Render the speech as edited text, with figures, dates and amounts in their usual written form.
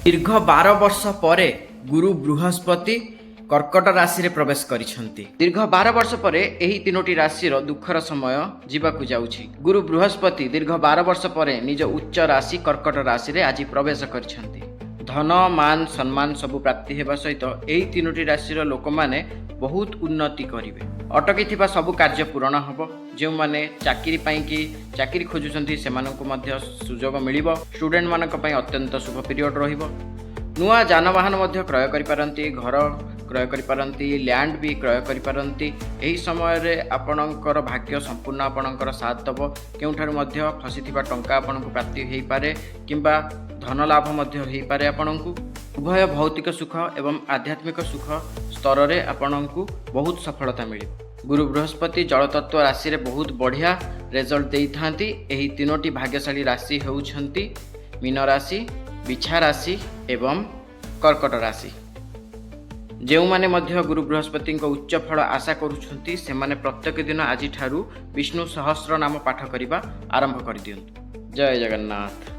ଦୀର୍ଘ 12 ବର୍ଷ ପରେ ଗୁରୁ ବୃହସ୍ପତି କର୍କଟ ରାଶିରେ ପ୍ରବେଶ କରିଛନ୍ତି। ଦୀର୍ଘ 12 ବର୍ଷ ପରେ ଏହି ତିନୋଟି ରାଶିର ଦୁଃଖର ସମୟ ଯିବାକୁ ଯାଉଛି। ଗୁରୁ ବୃହସ୍ପତି ଦୀର୍ଘ 12 ବର୍ଷ ପରେ ନିଜ ଉଚ୍ଚ ରାଶି କର୍କଟ ରାଶିରେ ଆଜି ପ୍ରବେଶ କରିଛନ୍ତି। ଧନ, ମାନ, ସମ୍ମାନ ସବୁ ପ୍ରାପ୍ତି ହେବା ସହିତ ଏହି ତିନୋଟି ରାଶିର ଲୋକମାନେ ବହୁତ ଉନ୍ନତି କରିବେ। ଅଟକିଥିବା ସବୁ କାର୍ଯ୍ୟ ପୂରଣ ହେବ। ଯେଉଁମାନେ ଚାକିରି ପାଇଁକି ଚାକିରି ଖୋଜୁଛନ୍ତି, ସେମାନଙ୍କୁ ମଧ୍ୟ ସୁଯୋଗ ମିଳିବ। ଷ୍ଟୁଡେଣ୍ଟମାନଙ୍କ ପାଇଁ ଅତ୍ୟନ୍ତ ଶୁଭ ପିରିୟଡ଼ ରହିବ। ନୂଆ ଯାନବାହନ ମଧ୍ୟ କ୍ରୟ କରିପାରନ୍ତି, ଘର କ୍ରୟ କରିପାରନ୍ତି, ଲ୍ୟାଣ୍ଡ ବି କ୍ରୟ କରିପାରନ୍ତି। ଏହି ସମୟରେ ଆପଣଙ୍କର ଭାଗ୍ୟ ସମ୍ପୂର୍ଣ୍ଣ ଆପଣଙ୍କର ସାଥ ଦେବ। କେଉଁଠାରୁ ମଧ୍ୟ ଫସିଥିବା ଟଙ୍କା ଆପଣଙ୍କୁ ପ୍ରାପ୍ତି ହୋଇପାରେ କିମ୍ବା ଧନ ଲାଭ ମଧ୍ୟ ହୋଇପାରେ ଆପଣଙ୍କୁ। ଉଭୟ ଭୌତିକ ସୁଖ ଏବଂ ଆଧ୍ୟାତ୍ମିକ ସୁଖ ସ୍ତରରେ ଆପଣଙ୍କୁ ବହୁତ ସଫଳତା ମିଳିବ। ଗୁରୁ ବୃହସ୍ପତି ଜଳତତ୍ତ୍ୱ ରାଶିରେ ବହୁତ ବଢ଼ିଆ ରେଜଲ୍ଟ ଦେଇଥାନ୍ତି। ଏହି ତିନୋଟି ଭାଗ୍ୟଶାଳୀ ରାଶି ହେଉଛନ୍ତି ମୀନ ରାଶି, ବିଛା ରାଶି ଏବଂ କର୍କଟ ରାଶି। ଯେଉଁମାନେ ମଧ୍ୟ ଗୁରୁ ବୃହସ୍ପତିଙ୍କ ଉଚ୍ଚ ଫଳ ଆଶା କରୁଛନ୍ତି, ସେମାନେ ପ୍ରତ୍ୟେକ ଦିନ ଆଜିଠାରୁ ବିଷ୍ଣୁ ସହସ୍ର ନାମ ପାଠ କରିବା ଆରମ୍ଭ କରିଦିଅନ୍ତୁ। ଜୟ ଜଗନ୍ନାଥ।